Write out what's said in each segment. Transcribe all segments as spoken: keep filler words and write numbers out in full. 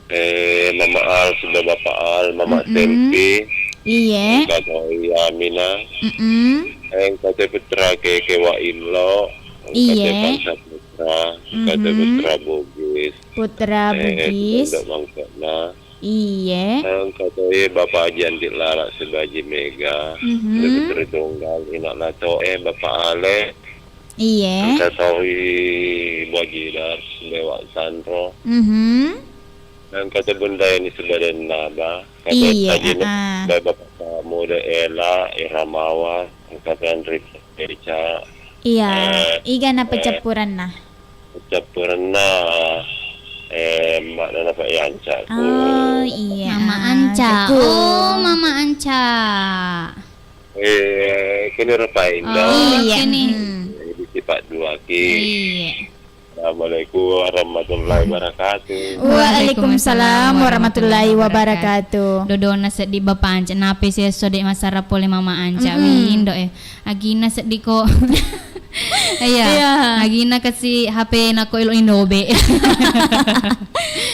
Eh, Mama Al, sudah Bapak Al, Mama Mm-mm. Selfie. Iye. Engka toi Amina. Mm-mm. Eh, engka toi Putra Keke Wa Inlo. Engka toi Iye. Pansa Putra. Engka toi Mhm. Putra Bugis. Putra Eh, Bugis. Pondok Mangkokna. Iye. Eh, engka toi Bapak Haji Andi Lara Sebaji Mega. Mhm. Lebih Tunggal, Ina Nato, eh, Bapak Ale. Iye. Engka toi Bagi Dar, Dewa Sanro. Mhm. Engka toi Bunda Yani Sudaden Naba. Engka toi Iye, Tajina, ah, ah. Bapak Muda Ela, Iramawa, engka toi Andri Eca. Iya, eh, iga na eh, peccappurenna? Peccappurenna, eh, makna na Pak Yanca ku. Oh, iya. Mama Anca. Aku. Oh, Mama Anca. Eh, kini rupa Indo. Oh, iya, kini. Hmm. Jadi sifat dua ki. Iya. Assalamualaikum warahmatullahi wabarakatuh. Waalaikumsalam warahmatullahi wabarakatuh. Dodona seddi Bapak Anca, nape siesso de' masara pole Mama Anca, mm-mm. Wi Indo, eh. Agina seddi ko. Iya. Iya. Agina kasi H P nako elo indobe.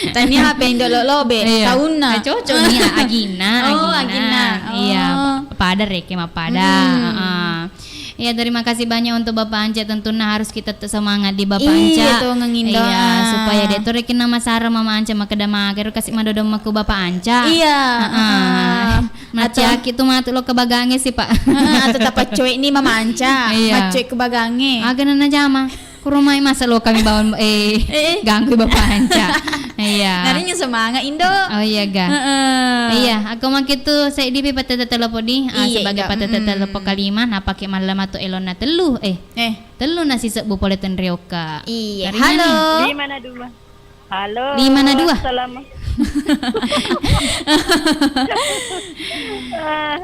Tania H P indo lo lobe, iya. Taunna. Eh, cocok nih, agina, oh, agina. Agina. Iya, oh. Pa-, pada reke mappada. Mm-mm. Heeh. Iya, terima kasih banyak untuk Bapak Anca. Tentunya harus kita tetap semangat di Bapak Anca. Iya, tuh, ngengindo, iya, ah. Supaya de' to rekina masara Mama Anca makkeda magero kasi madodong maku Bapak Anca. Iya, heeh. Heeh. Atau nacaki tu matu lo kebagange sih, Pak. Heeh, atau tapaccoe ni Mama Anca, iya. Maccoe kebagange. Aga nana jama. Kuromai masa lo kami bawang, eh, eh, eh. Ganggu Bapak Anca. Iya. Narinya semangat, Indo. Oh, iya, ga. Heeh. Iya, aku maki tu saya di patete telepon di, ah, iya, sebagai patete telepon kalima, nah, pakai malam atau elona telu, eh. Eh. Telu nasi sebbu pole tenrioka. Iya. Halo. Lima na dua. Halo. Lima na dua. Salam. Ah,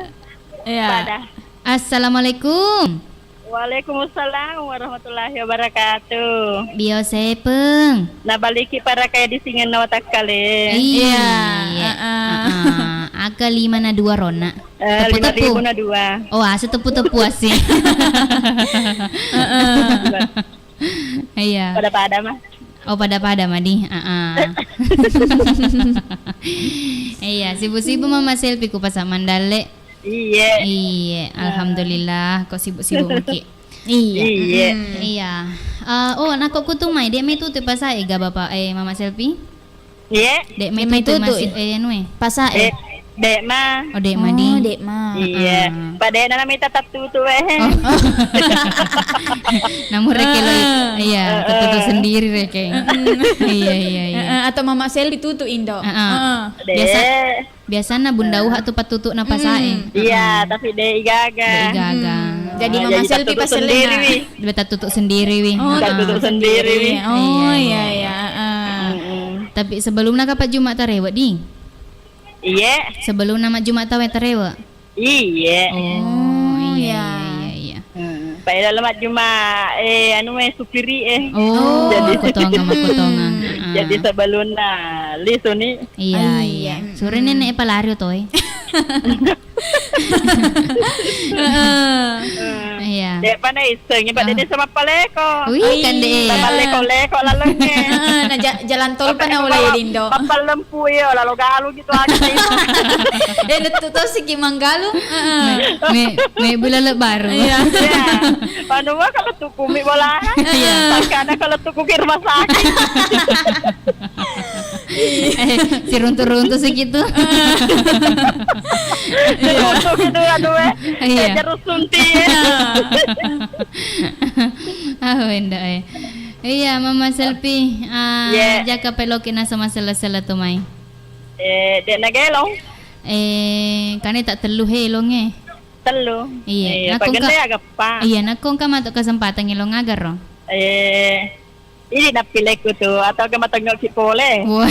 iya. Pada. Assalamualaikum. Waalaikumsalam warahmatullahi wabarakatuh. Bio sepeng. Nabaliki para kaya di singen na watakkale. Iya. Iya. Heeh. Heeh. Aka lima na dua rona. Eh, tepu-tepu. Lima ribu na dua. Oh, asa tepu-tepu asi. Heeh. Iya. Pada-pada mah. Oh, pada-pada mah di. Heeh. Iya, sibu-sibu Mama Selfie ku pasa mandalle. Iye. Iye, alhamdulillah, kok sibuk-sibuk maki. Iya. Iye. Mm. Iya. Eh, oh, nako kutu mai, de' mai tutu pasae ga Bapak, eh, Mama Selfie? Iye. De' mai tutu, masih, eh, anu e. Pasae. De', de' ma. Oh, de' ma di. Oh, de' ma. Iye. Ah. Pada nana mita tattutu we. Oh. Namun reke lo, iya, heeh, tattutu sendiri reke. Mm. Iya, iya, iya. Heeh, atau Mama Selfie tutu, Indo. Heeh. Heeh. De'. Biasa. Biasana Bunda Uha tu pattutu'na pasae. Mm. Iya, heeh, tapi de' igaga. De' igaga. Mm. Jadi, oh, Mama jadi Selfie tattutu pas sendiri, wi. Dia tattutu sendiri, wi. Oh, heeh, tattutu sendiri, wi. Oh, iya, iya, heeh. Mm-mm. Tapi sebelumna kapa Juma' tarewe, di? Iye. Sebelumna ma Juma' tawe tarewe? Iye. Oh, iya, iya, iya, iya. Hmm. Pada lama cuma, eh, anu, eh, supiri, eh. Oh, jadi makkutongeng, makkutongeng. Heeh. Jadi sebelumna lisu ni. Iya, iya. Iya. Sore nenek palari toi. Heeh. Iya. Dek pada iseng, pada desa mappaleko. Wih, kan deh. Mappaleko-leko laleng, eh. Heeh, nah, ja-, jalan tol pa naulai, Indo. Mappalem Pui, oh, lalo galu gitu aja. Eh, lettu to siki manggalu. Heeh. Me, me, me bulale baru. Iya. Iya. Anu mah kalau tuku mi bola. Iya. Takana kalau tuku ke rumah sakit. Eh, si runtu-runtu segitu. Iya. Runtu gitu, aduh, eh. Iya. Eh, jeruk sunti, ya. Ah, wenda, eh. Iya, Mama Selfie, ah, iya, jaka peloki naso masela-sela tu mai. Eh, dek na gelong? Eh, kane tak tellu he elong e. Tellu? Iya, iya, nakong ka-, pagende agappa. Iya, nakong ka matok kesempatan elong agaro. Eh, ini napileku tu, atau ke matengok ki pole. Wah.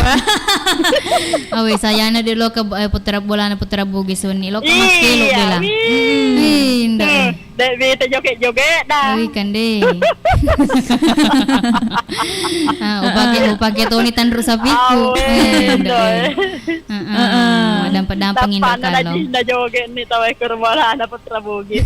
Awe, sayana de lo ke, eh, putra bolana putra Bugis uni. Lo ke makkelo bela. Iya, wih. Wih, ndak, eh. Dek bete joget-joget dah. Wih, kan deh. Ah, upake, upake toni tanru sapiku. Awe, eh, ndak, doi. Eh. Heeh. Heeh. Dampeng-dampeng indo kalo. Cinta joget ni tawai kurmolana putra Bugis.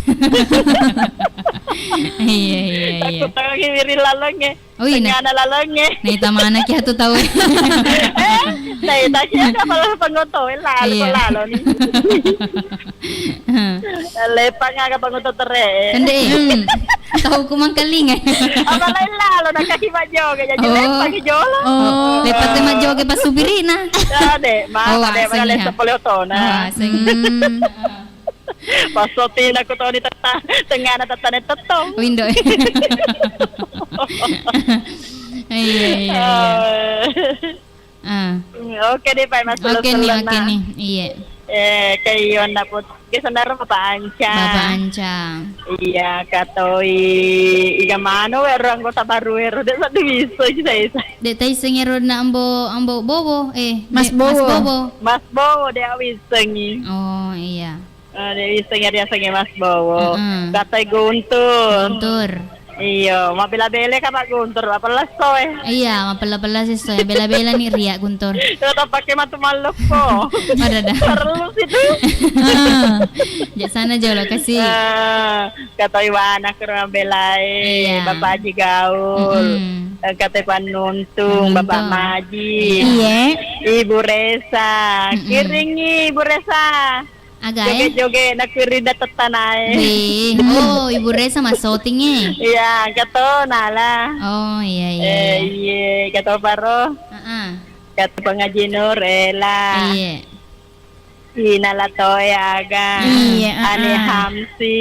Iya, iya, iya. Takut tangangngi wiring laleng e. Oh, iya, nah. Tengana laleng e. Naita manaki atu tau e. Eh, naita ki aga pala pangoto e, lalo, iya, lalo ni. Lepang aga pangoto tere e. Kende e. Hmm. Tau ku mangkalinga. Apalagi lalo, nakaki majjoge, jadi, oh, lepang ki jolo. Oh. Lepang te majjoge pas supirina. Ya, dek, ma, oh, dek, mana aseng, ya. Lepang pole otona. Oh, aseng. Hmm. Passotina ko toni tetta-, tengana tettane tettong. Windo. Iya, iya, iya. Ah. Ah. Oke deh, Pak, Mas, oke nih, oke nih. Iya. Eh, ke iyo nda put-, ke saudara Bapak Anca. Bapak Anca. Iya, katoi iga mano wero anggota baru wero, dek satu bisa, bisa, bisa. Dek taiseng ero na ambo, ambo Bobo, eh, Mas Bobo. Mas Bobo. Mas Bobo, dek awisengi. Oh, iya. Eh, de wiseng ya, riasengnge Mas Bowo. Mm-mm. Katai Guntur. Guntur. Iyo, mabbela-bela ka Pak Guntur, apa lesso e? Iya, mappella-pella siesso e, bela-bela ni ria Guntur. Tetap pakai matu malleppo. Ada dah. Perlu situ. Ah, jak sana jolo kasih. Eh, katai Wana ke rumah belai, iya. Bapak Haji Gaul. Mm-mm. Eh, katai Panuntung, Panuntung. Bapak Maji. Iya. Ibu Resa, mm-mm. Kiringi Ibu Resa. Aga e? Joget-joget, nakkuri datettanae. Wih, oh, Ibu Resa massoting e? Iya, engka to nala. Oh, iya, iya, eh, iya. Iye, engka to paro. Heeh. Engka to pengaji Nur, Ela. Iya. Ina Latoya aga. Iya, Ane heeh. Hamsi.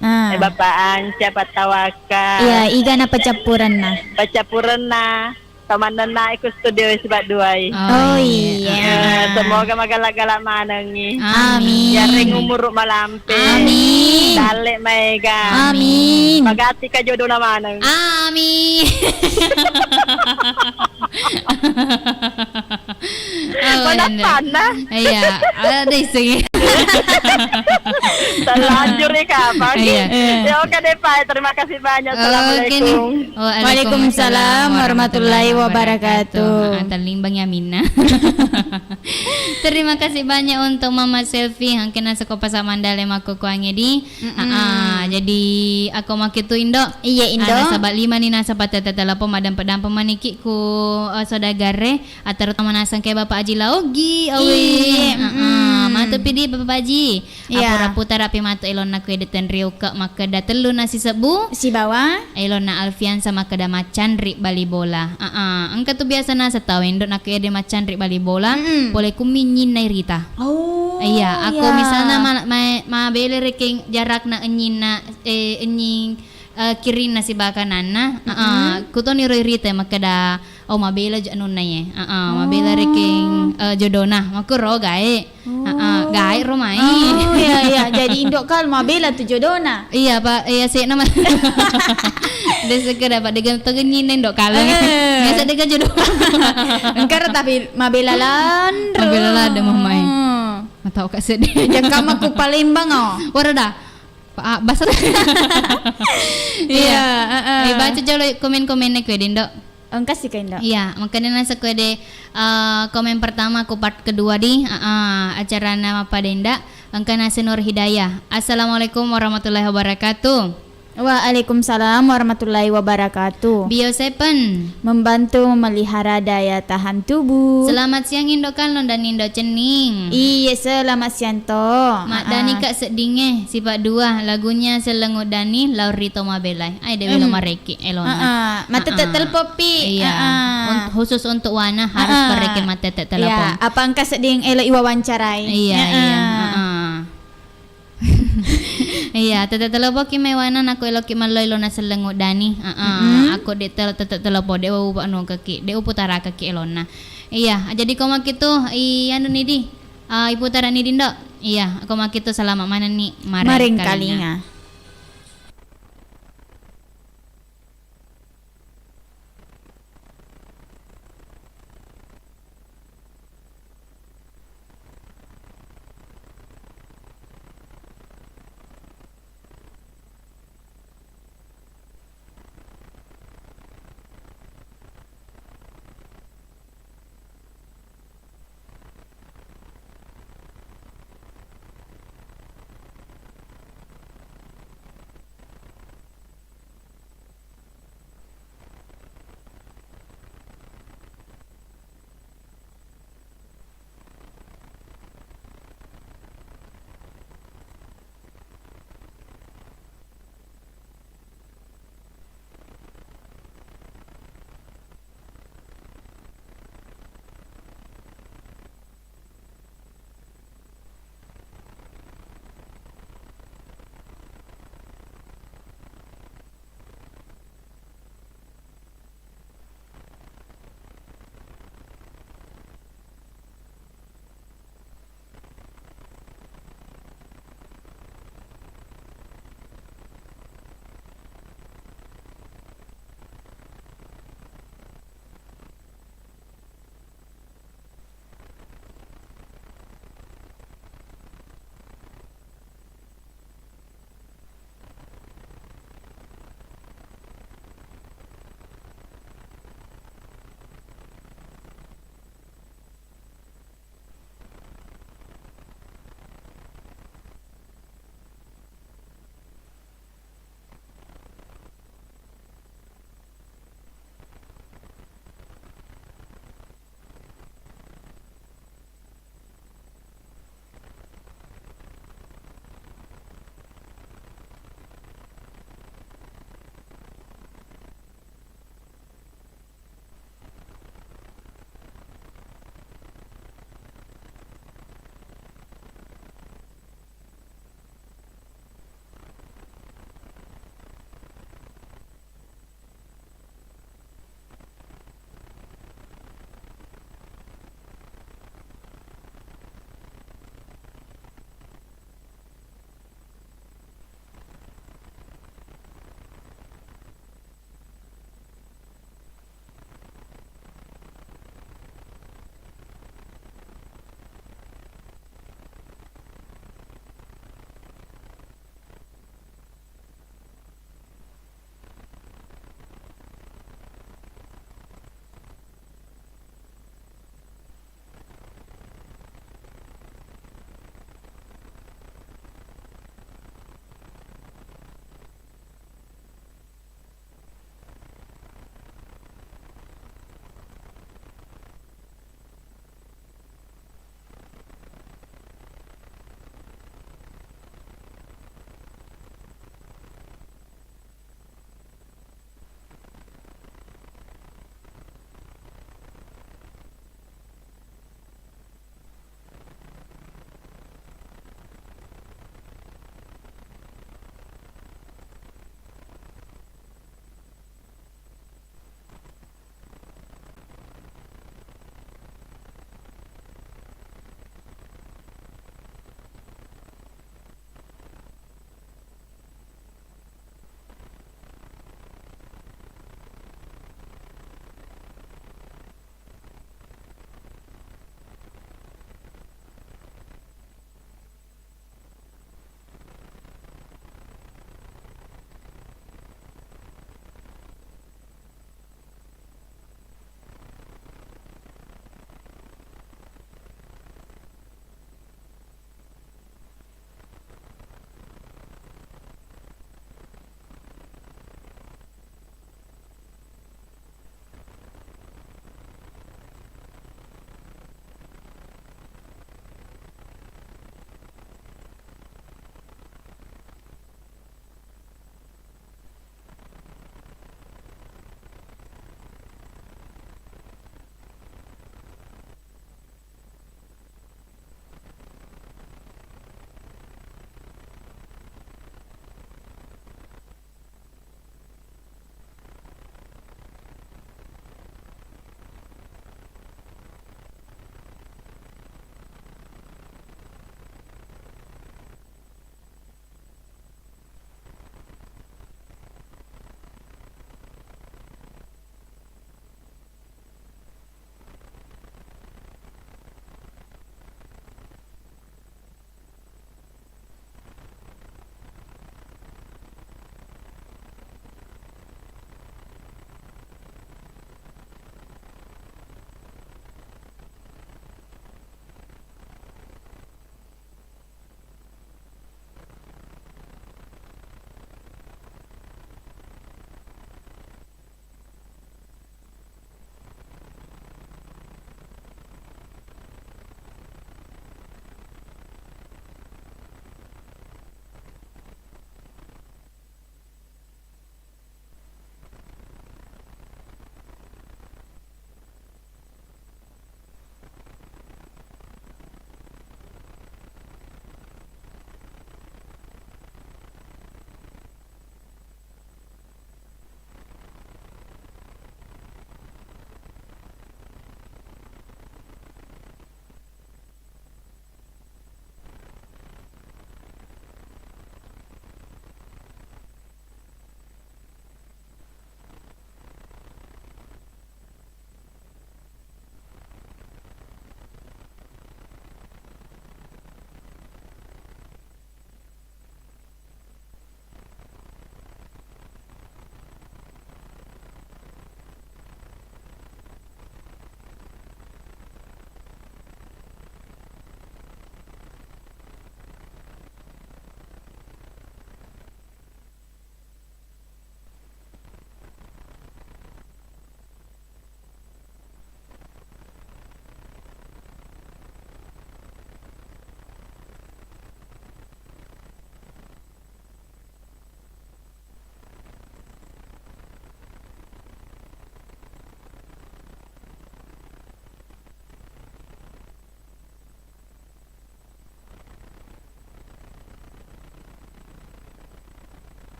Ah. Eh, Bapak Anca Pattawakka. Iya, iga na pacappurenna? Pacappurenna. Tomannenna iku studio sibawa duai. Oh, oh, iya. Iya. Eh, semoga magala-gala manengi. Amin. Yareng umuru malampe. Amin. Dalle maega. Amin. Magati ka jodona maneng. Amin. Oh, mana bener. Panna? Iya, ada isseng. Terlanjur ya, Kak, Pak. Iya. Ya, oke deh, Pak. Terima kasih banyak. Oke nih. Assalamualaikum. Waalaikumsalam warahmatullahi wabarakatuh. Ah, terlimbang ya, Minna. Terima kasih banyak untuk Mama Selfie. Angkena sekopa samandale makkukuange di. Mm-mm. Ah, ah, jadi aku makitu, Indo. Iya, Indo. Ah, nasaba lima ni nasaba tete telepon madampe-dampe maniki ku, eh, saudagare. Atterutama naseng ke Bapak Aji Laogi, awe. Iye, heeh, mm-mm. Matu pidi Bapak Aji. Iya. Apura putarapi matu elonna kue de tenriuke makkeda tellu nasi sebbu. Sibawa? Elonna Alfiansa makkeda maccanri bali bola. Heeh, engka tu biasa naseng tau endo nakku ede maccanri bali bola, mm-mm. Pole kummi nyinna irita. Oh, iya, aku iya. Misalna ma-, ma-, mabele rekeng jarakna enyinna, eh, enying eh, kirinna sibawa kananna, mm-mm. Heeh, kutoniro irita makkeda, "Oh, mabela je anunna ye." Heeh, mabela, oh. Rekeng, eh, jodona. Makkuro gae. Oh. Heeh, gae ro mai. Oh, iya, iya. Jadi Indo Kal mabela tu jodona. Iya, Pak. Iya, sena ma-, de sekedar, Pak, dega togennyinna Indo Kal. Eh. Biasa dega jodo. Engkara tapi mabela lanro. Mabela lada, Mama, eh. Hmm. Matau ka sedih. Jakka makku Palembang, oh. Warada. Pa-, ah, basa. Iya, iya, heeh. Eh, baca jolo komen-komenna kue, Dindo. Engka sih, Kak Indo. Iya, makanya nasa kue de, eh, komen pertama ku part kedua di, heeh, acarana Mappadenda. Engka nasa Nur Hidayah. Assalamualaikum warahmatullahi wabarakatuh. Waalaikumsalam warahmatullahi wabarakatuh. Bio Seven. Membantu memelihara daya tahan tubuh. Selamat siang, Indo Kalong dan Indo Cening. Iya, selamat siang to. Maddani, ah, Kak, seddingnge, sifat dua, lagunya Selleng Uddani, Laurito Mabelai. Ai, de welo, em, mareki, elona. Ah, ah. Matete, ah, ah, telepon pi. Iya. Ah, ah. Un-, khusus untuk Wana harus, ah, ah, pereki matete telepon. Iya, apa engka sedding elo iwawancarai. Iya, ah, iya. Ah, ah. Ah, ah. Iya, tette telepokki mewana nakko eloki mallo elona Selleng Uddani. Heeh, mm-mm. Akko de tele-, tette telepon, de upa nukeki, de uputarakeki elona. Iya, jadi ko makitu, i anu ni di, ah, iputara ni di, Ndo. Iya, ko makitu salama manenni mareng kalinga. Mareng kalinga.